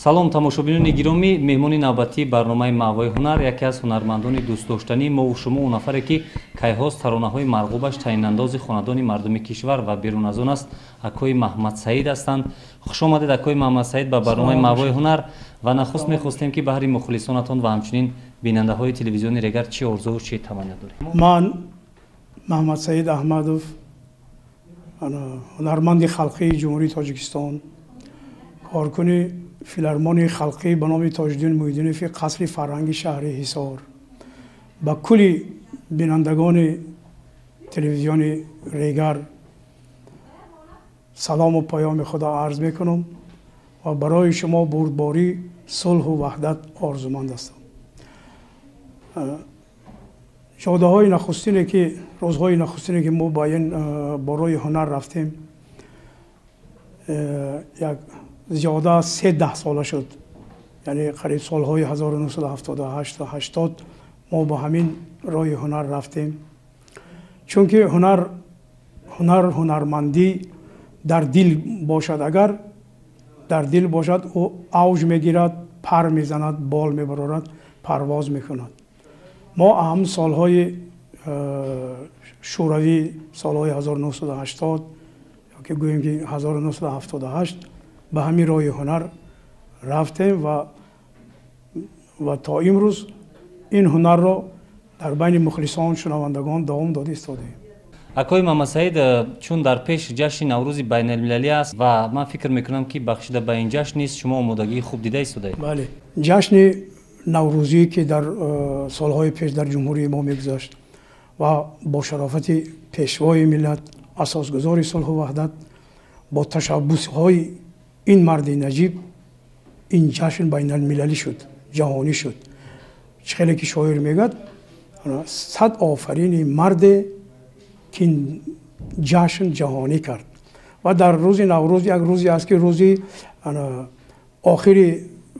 Салом, тамошобинони гиромӣ. Меҳмони навбатии барномаи Маъвои ҳунар яке аз ҳунармандони дӯстдоштании мову шумо, он нафаре ки кайҳост таронаҳои марғубаш таъинандози хонадони мардуми кишвар ва берун аз он аст, акои Маҳмадсаид ҳастанд. Хуш омадед, акои Маҳмадсаид, ба барномаи Маъвои ҳунар. Ва нахуст мехостем, ки баҳри мухлисонатон ва ҳамчунин бинандаҳои телевизиони Регар чӣ орзуву чӣ таманно доред? Ман Маҳмадсаид Аҳмадов, ҳунарманди халқии Ҷумҳурии Тоҷикистон, коркуни филармонии халқӣ ба номи Тоҷиддин Муҳиддинови қасри фарҳанги шаҳри Ҳисор, ба кулли бинандагони телевизиони Регар салому паёми худо арз мекунам ва барои шумо бурдборӣ, сулҳу ваҳдат орзуманд ҳастам. Ҷодаҳои нахустине ки, рӯзҳои нахустине ки мо ба ин борои ҳунар рафтем, як зиёда аз се даҳсола шуд, яъне қариб солҳои 1978 то 80 мо ба ҳамин роҳи ҳунар рафтем. Чунки ҳунар, ҳунармандӣ дар дил бошад, агар дар дил бошад, ӯ авҷ мегирад, пар мезанад, бол мебарорад, парвоз мекунад. Мо ҳам солҳои шӯравӣ, солҳои 1980 ёки гӯем ки 1978 ба ҳамин роҳи ҳунар рафтем ва то имрӯз ин ҳунарро дар байни мухлисон, шунавандагон давом дода истодаем. Акои Маҳмадсаид, чун дар пеш ҷашни Наврӯзи байналмилалӣ аст ва ман фикр мекунам, ки бахшида ба ин ҷашн низ шумо омодагии хуб дида истодаед. Бале, ҷашни наврӯзӣ, ки дар солҳои пеш дар ҷумҳурии мо мегузашт ва бо шарофати пешвои миллат, асосгузори сулҳу ваҳдат, бо ташаббусҳои ин марди наҷиб ин ҷашн байналмилалӣ шуд, ҷаҳонӣ шуд. Чӣ хеле ки шоир мегӯяд: сад офарини марде, ки ин ҷашн ҷаҳонӣ кард. Ва дар рӯзи Наврӯз, як рӯзе аст, ки рӯзи охири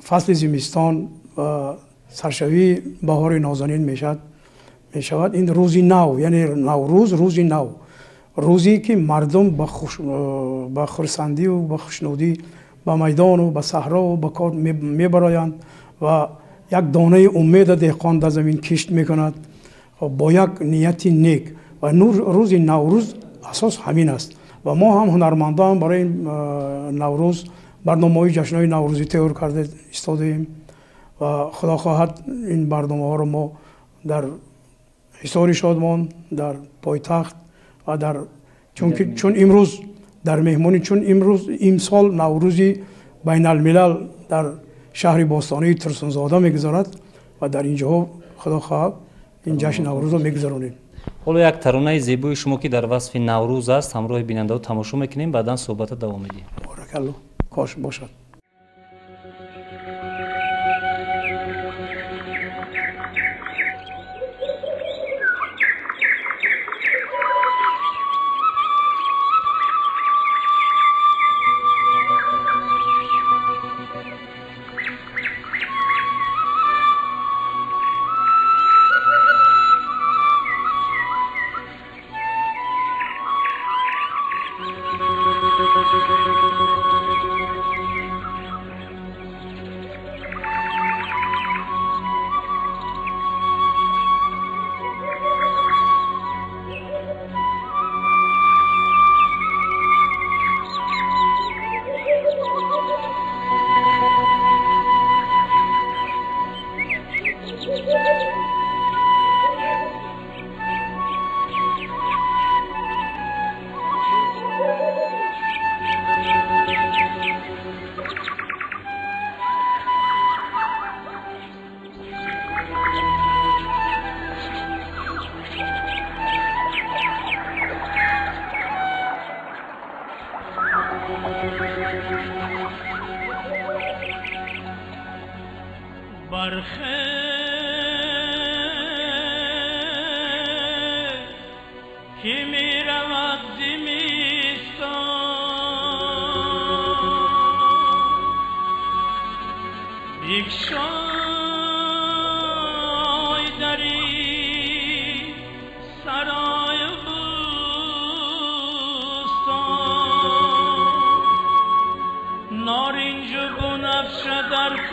фасли зимистон ва саршавии баҳори нозанин мешавад. Ин рӯзи нав, яъне Наврӯз, рӯзи нав, рӯзе ки мардум ба хурсандию ба хушнудӣ ба майдону ба саҳрову ба кор мебароянд ва як донаи умеда деҳқон дар замин кишт мекунад бо як нияти нек. Ва рӯзи Наврӯз асос ҳамин аст. Ва мо ҳам ҳунармандон барои Наврӯз барномаҳои ҷашнҳои наврӯзӣ тайёр карда истодаем ва худо хоҳад, ин барномаҳоро мо дар Ҳисори Шодмон, дар пойтахт ва дар чунки чун имрӯз дар меҳмонӣ, чун имрӯз имсол Наврӯзи байналмилал дар шаҳри бостонии Турсунзода мегузарад ва дар ин ҷоҳо, худо хоҳад, ин ҷашни Наврӯзро мегузаронем. Ҳоло як таронаи зебои шумо, ки дар васфи Наврӯз аст, ҳамроҳи бинандаҳо тамошо мекунем, баъдан суҳбата давом медиҳем. Боракалло, кош бошад.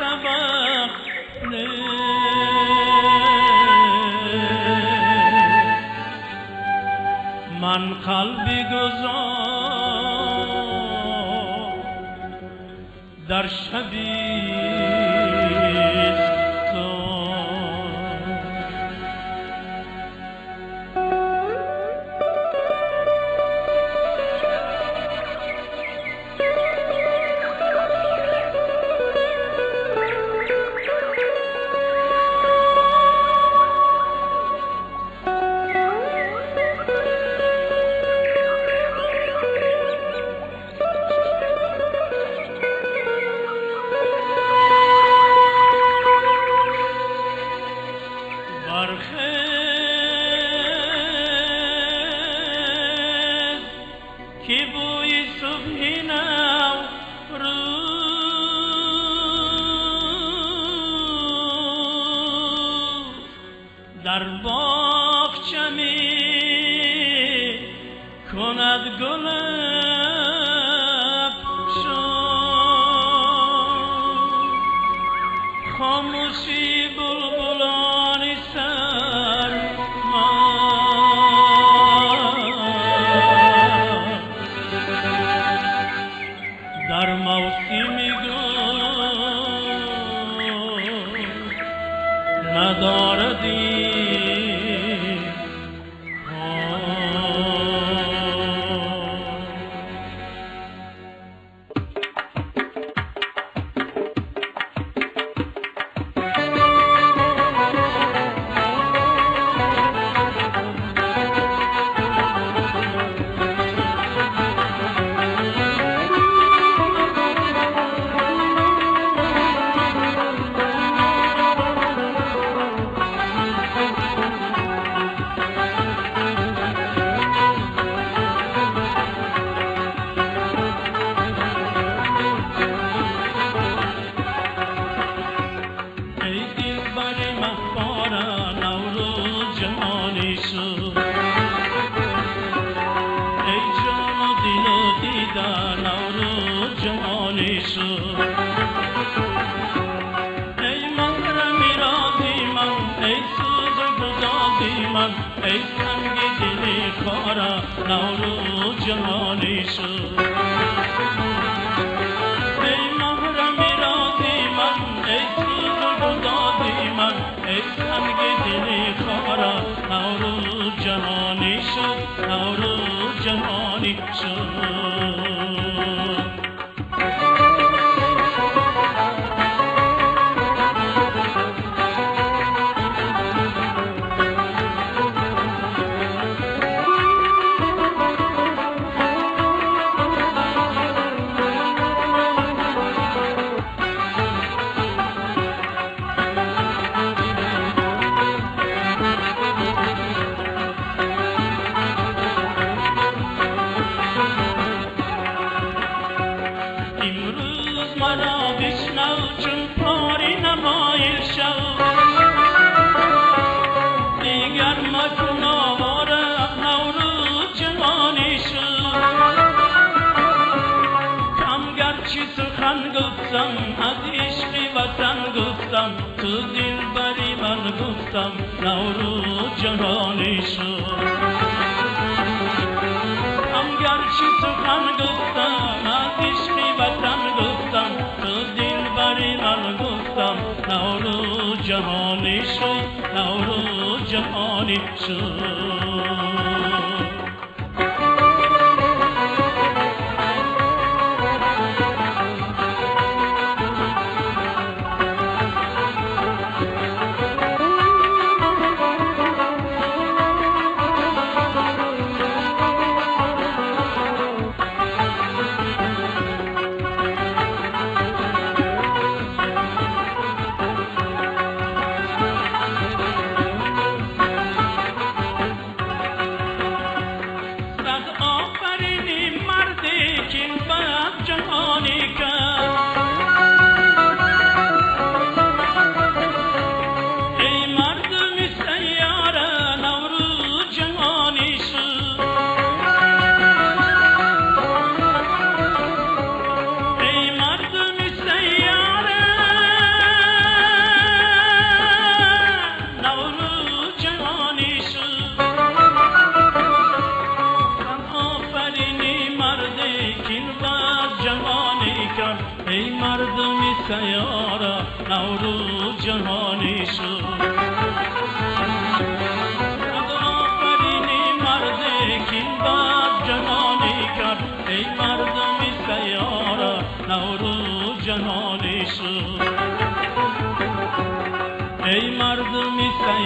بخت من قلبی گذار در شبی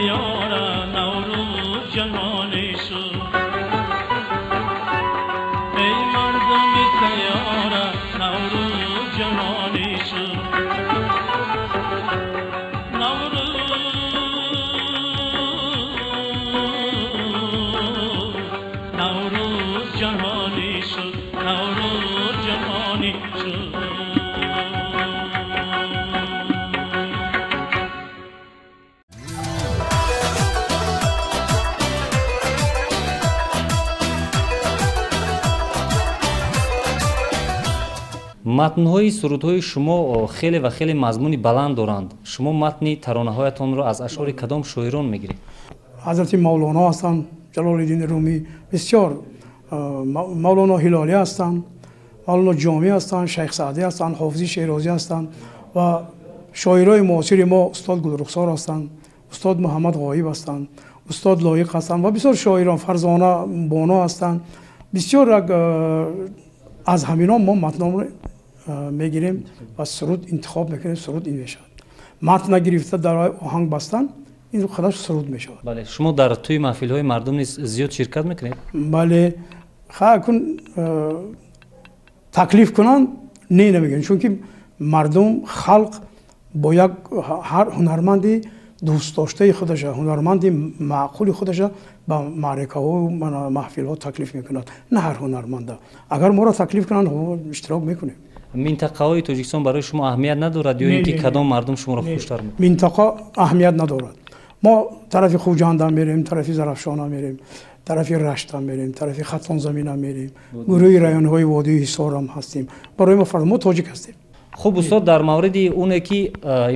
тайёра Наврӯз ҷаҳонӣ шуд. Эй мардуми тайёра Наврӯз ҷаҳонӣ шуд. Наврӯз ҷаҳонӣ шуд, Наврӯз ҷаҳонӣ шуд. Матнҳои сурудҳои шумо хеле ва хеле мазмуни баланд доранд. Шумо матни таронаҳоятонро аз ашъори кадом шоирон мегиред? Ҳазрати Мавлоно ҳастанд, Ҷалолиддини Румӣ, бисёр Мавлоно Ҳилолӣ ҳастанд, Мавлоно Ҷомӣ ҳастанд, Шайх Саъдӣ ҳастанд, Ҳофизи Шерозӣ ҳастанд ва шоирои муосири мо устод Гулрухсор ҳастанд, устод Муҳаммад Ғоиб ҳастанд, устод Лоиқ ҳастанд ва бисёр шоирон Фарзона Боно ҳастанд. Бисёр аз ҳаминон мо матнҳоро мегирем ва суруд интихоб мекунем, суруд ин мешавад. Матн нагирифта дар оҳанг бастан ин худаш суруд мешавад. Бале, шумо дар тӯи маҳфилҳои мардум низ зиёд ширкат мекунед? Бале, кун таклиф кунанд не намегӯем, чунки мардум, халқ бо як ҳар ҳунарманди дӯстдоштаи худаша, ҳунарманди маъқули худаша ба маъракаҳо маҳфилҳо таклиф мекунад, на ҳар ҳунарманда. Агар моро таклиф кунанд, иштирок мекунем. Минтақаҳои Тоҷикистон барои шумо аҳамият надорад ё ин ки кадом мардум шуморо хуштар мекунад? Минтақа аҳамият надорад. Мо тарафи Хуҷандам мерем, тарафи Зарафшонам мерем, тарафи Раштам мерем, тарафи Хатлонзаминам мерем, гурӯҳи районҳои водии Ҳисорам ҳастем. Барои мо фарқ, мо тоҷик ҳастем. Хуб устод, дар мавриди оне ки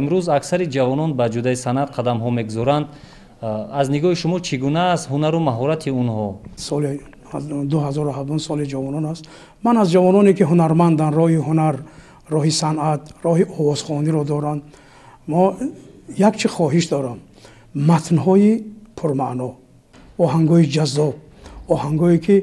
имрӯз аксари ҷавонон ба ҷудаи санъат қадамҳо мегузоранд, аз нигоҳи шумо чӣ гуна аст ҳунару маҳорати онҳо? Соли 2017 соли ҷавонон аст. Ман аз ҷавононе ки ҳунарманданд, роҳи ҳунар, роҳи санъат, роҳи овозхониро доранд, мо як чи хоҳиш дорам: матнҳои пурмаъно, оҳангҳои ҷаззоб, оҳангҳое ки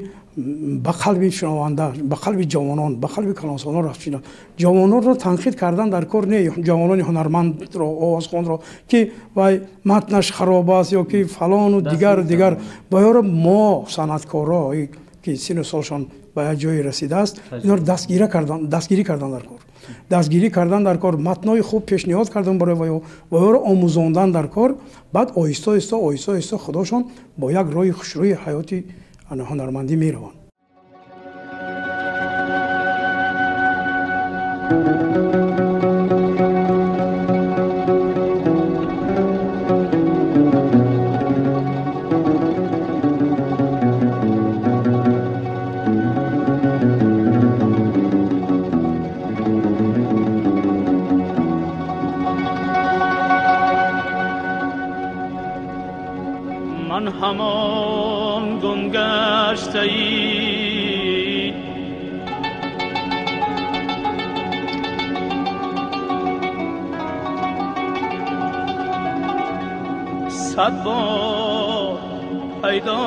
ба қалби шунаванда, ба қалби ҷавонон, ба қалби калонсолон рафт шуданд. Ҷавононро танқид кардан дар кор не, ҷавонони ҳунармандро, овозхонро, ки вай матнаш хароб аст ё ки фалону дигару дигар. Ба ёро мо санъаткоро, ки сину солшон ба як ҷое расидааст, инро дастгирӣ кардан дар кор. Дастгирӣ кардан дар кор, матнҳои хуб пешниҳод кардан барои ваё, ва ёро омӯзондан дар кор. Баъд оҳиста оҳиста, оҳиста оҳиста худошон бо як роҳи хушрӯи ҳаёти ҳунармандӣ мераванд. من همان گم گشته‌ای صد بار پیدا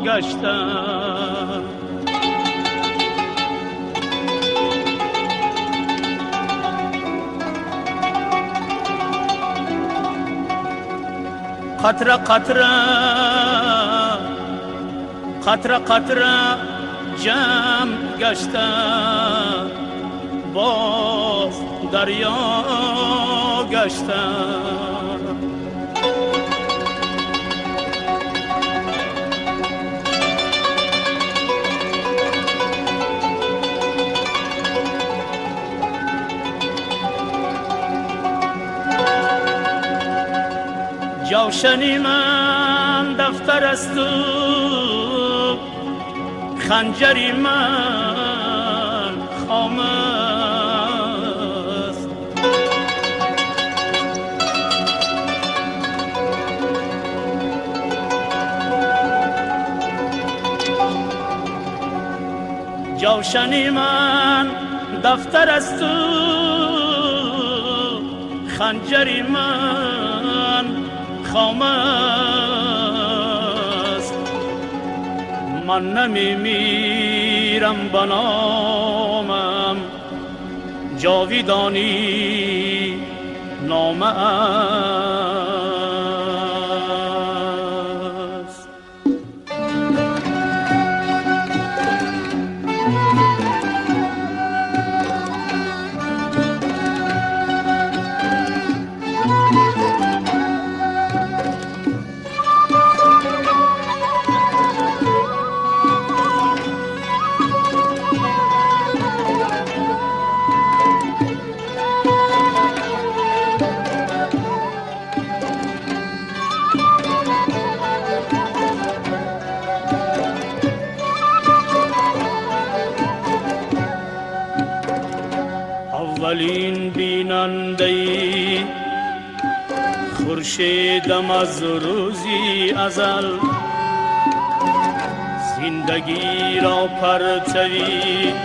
گشتم، قطره قطره قطره قطره جمع گشتم، باز دریا گشتم. جوشنی من دفتر است و خنجری من خام است. جوشنی من دفتر است و خنجری من خام است. من نمیمیرم به نامم جاویدانی نام است. Аввалин бинандаи хуршедам аз рӯзи азал, зиндагиро партави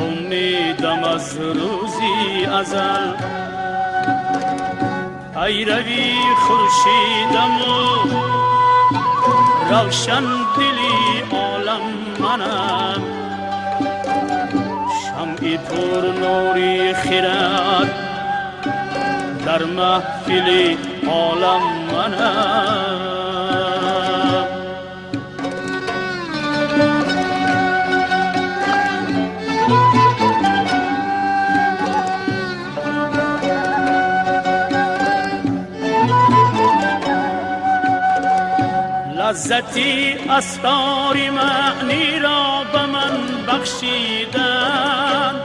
умедам аз рӯзи азал. Пайрави хуршедаму равшандили олам манам, шамъи пурнури хирад дар маҳфили олам манам. Лаззати асрори маъниро ба ман бахшиданд,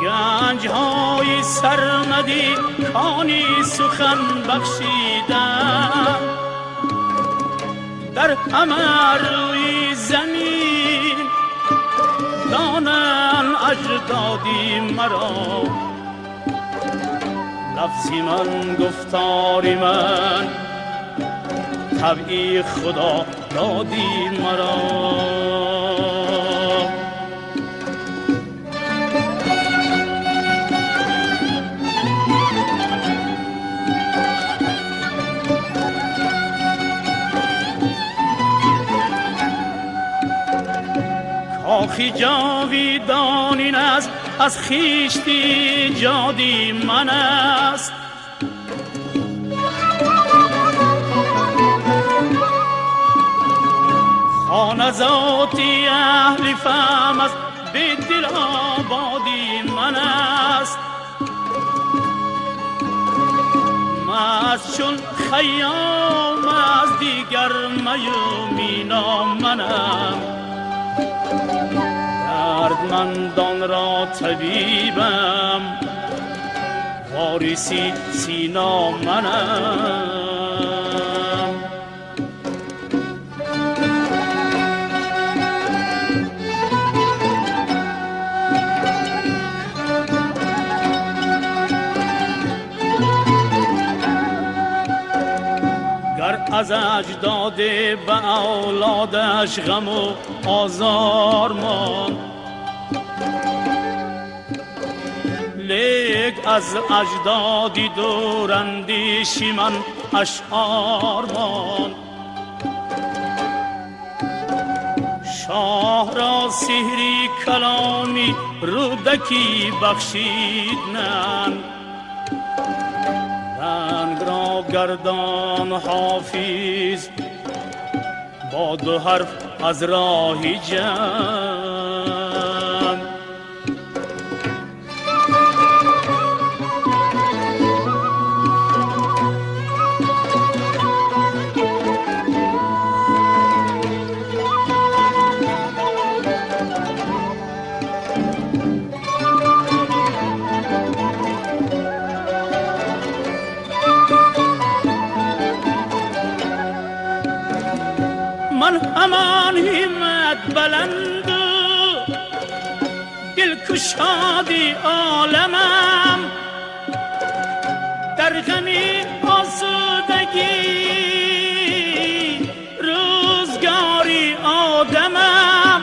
ганҷҳои сармадӣ кони сухан бахшиданд. Дар ҳама рӯи замин донанд аҷдоди маро, лафзи ман гуфтори ман табъи худо доди маро. Кохи ҷовидонин аст аз хишти ҷоди ман аст, хона зоти аҳли фаҳм аст бедил ободи ман аст. Маст чун Хайём аз дигар маю мино манам, дардмандонро табибам вориси Сино манам. Гар аз аҷдод ба авлодаш ғаму озор монд, лек аз аҷдоди дурандеши ман ашъор монд. Шоҳро сеҳри каломи Рӯдакӣ бахшид нанг, рангро гардон Ҳофиз бо ду ҳарф аз роҳи ҷанг. Ман ҳамон ҳиммат баланду дилкушоди оламам, дар ғами осудагӣ рӯзгори одамам.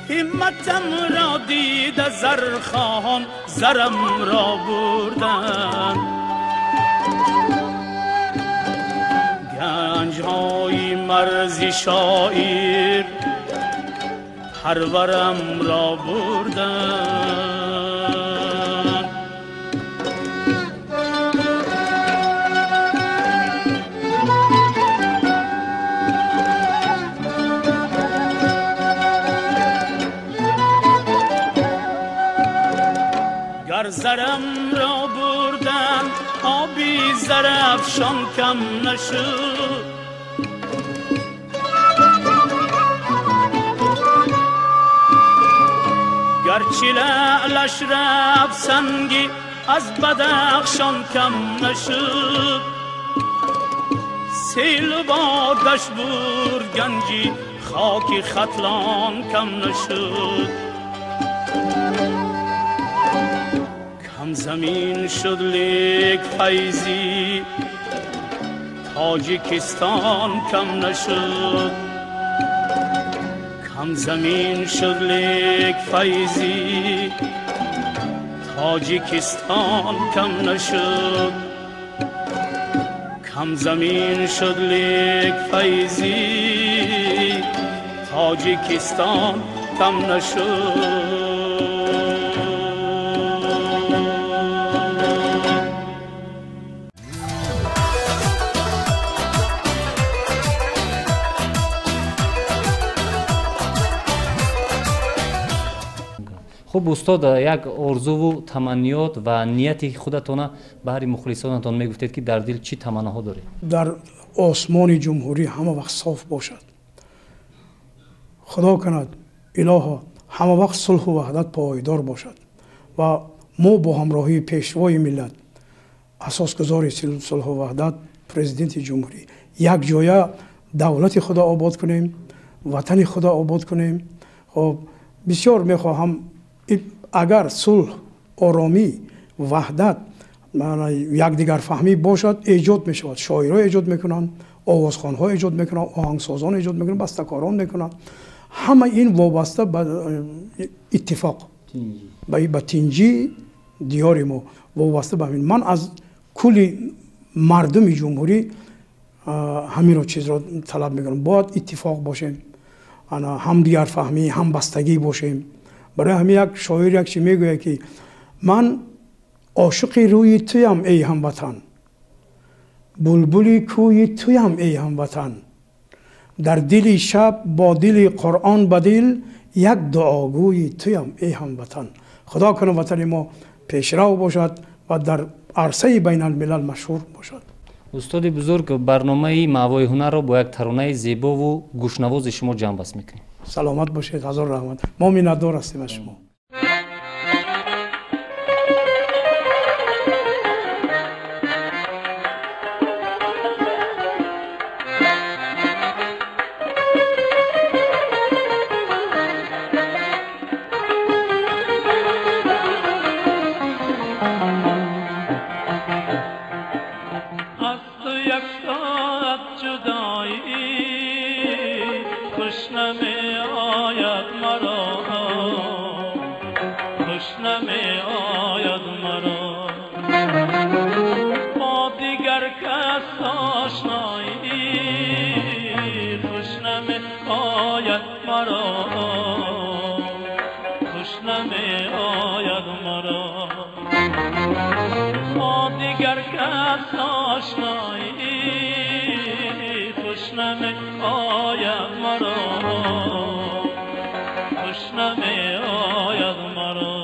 Ҳимматамро дида зархоҳон зарамро бурданд, ганҷҳои марзи шоир парварамро бурданд. Гар зарамро бурданд оби зарафшон кам нашуд, Гарчи лаълаш рафт санги аз Бадахшон кам нашуд. Сел бодаш бурд ганҷи хоки Хатлон кам нашуд. Кам замин шуд лек файзи Тоҷикистон кам нашуд. Кам замин шуд лек файзи Тоҷикистон кам нашуд. Кам замин шуд лек файзи Тоҷикистон кам нашуд. Хуб устод, як орзуву таманниёт ва нияти худатона баҳри мухлисонатон мегуфтед, ки дар дил чӣ таманноҳо доред? Дар осмони ҷумҳурӣ ҳама вақт соф бошад. Худо кунад, илоҳо, ҳама вақт сулҳу ваҳдат пойдор бошад ва мо бо ҳамроҳии пешвои миллат, асосгузори сулҳу ваҳдат, президенти ҷумҳурӣ якҷоя давлати худо обод кунем, ватани худо обод кунем. Хоб бисёр мехоҳам, агар сулҳ, оромӣ, ваҳдат, якдигарфаҳмӣ бошад, эҷод мешавад. Шоирҳо эҷод мекунанд, овозхонҳо эҷод мекунанд, оҳангсозон эҷод мекунанд, бастакорон мекунанд. Ҳама ин вобаста ба иттифоқ, ба тинҷии диёри мо вобаста ба ҳамин. Ман аз кулли мардуми ҷумҳурӣ ҳаминро чизро талаб мекунам. Бояд иттифоқ бошем, ҳамдигарфаҳмӣ, ҳамбастагӣ бошем. Барои ҳамин як шоир як чи мегӯяд, ки ман ошиқи рӯи туям, эй ҳамватан, булбули кӯи туям, эй ҳамватан, дар дили шаб бо дили Қуръон ба дил як дуогӯи туям, эй ҳамватан. Худо кунад ватани мо пешрав бошад ва дар арсаи байналмилал машҳур бошад. Устоди бузург, барномаи Маъвои ҳунарро бо як таронаи зебову гӯшнавози шумо ҷамъбаст мекунем. Саломат бошед, ҳазор раҳмат. Мо миннатдор ҳастем аз шумо. Аз ту як соат ҷудоӣ хуш намеояд маро, хуш намеояд маро. Бо дигар кас ошноӣ хуш намеояд маро, хуш намеояд маро. Бо дигар кас ошноӣ хуш намеояд маро, хуш намеояд маро.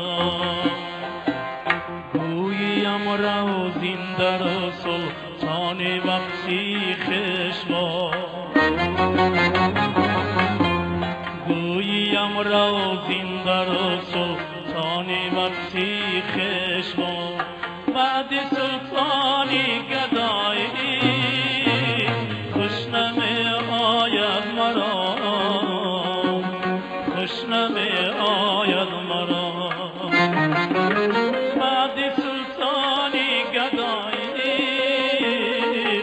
Гӯям рав зиндаро султони вақти хеш бош, гӯям рав зиндаро султони вақти хеш бош. Баъди султони гадоӣ хуш намеояд маро, хуш намеояд маро. Баъди султони гадоӣ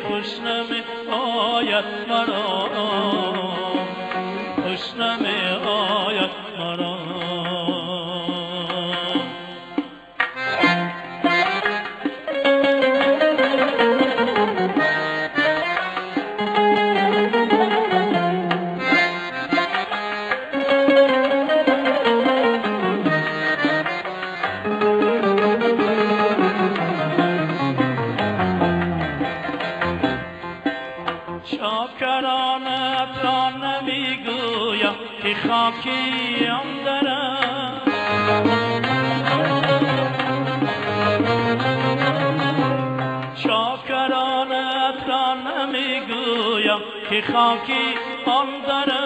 хуш намеояд маро, хуш намеояд маро. چاکرانت را نمیگویم که خاکیم دارم، چاکرانت را نمیگویم که خاکی آن دارم.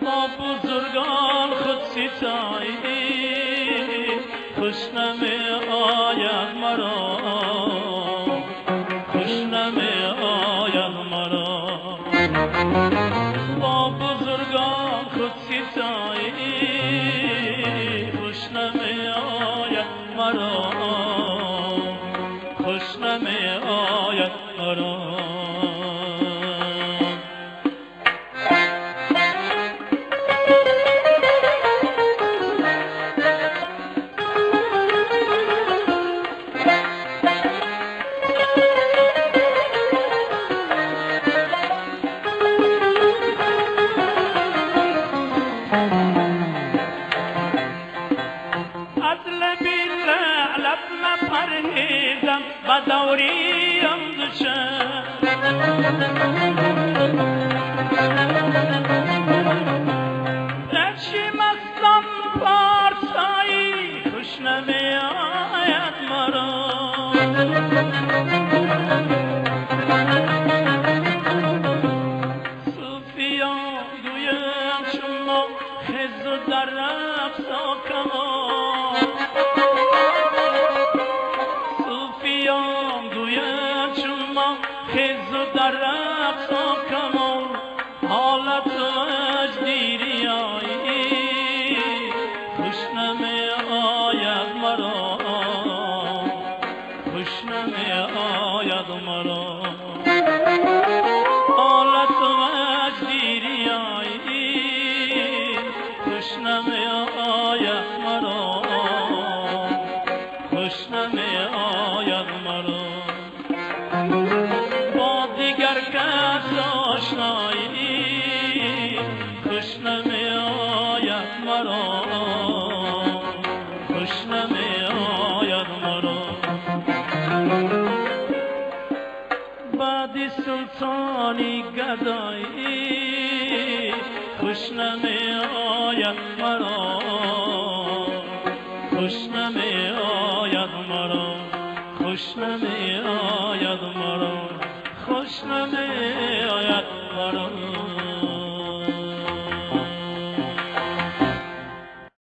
با بزرگ با بزرگان خود ستایی خوش نمی آید مرا، خوش نمی آید مرا. بدوریم دشم لچی مستم پارسایی خوش نمی آید مرا. صوفیان گویم شما خز و در رقص و کمان، خیز و در رقص و کمان، حالت وجدی ریایی خوش نمی آید مرا، خوش نمی آید مرا. حالت وجدی ریایی خوش نمی آید مرا، خوش نمی آید مرا. با دیگر کس آشنایی خوش نمی آید مرا، خوش نمی آید مرا. بعد سلطانی گدایی خوش نمی آید مرا، خوش نمی آید مرا، خوش نمی آید مرا، خوش نمی آید مرا.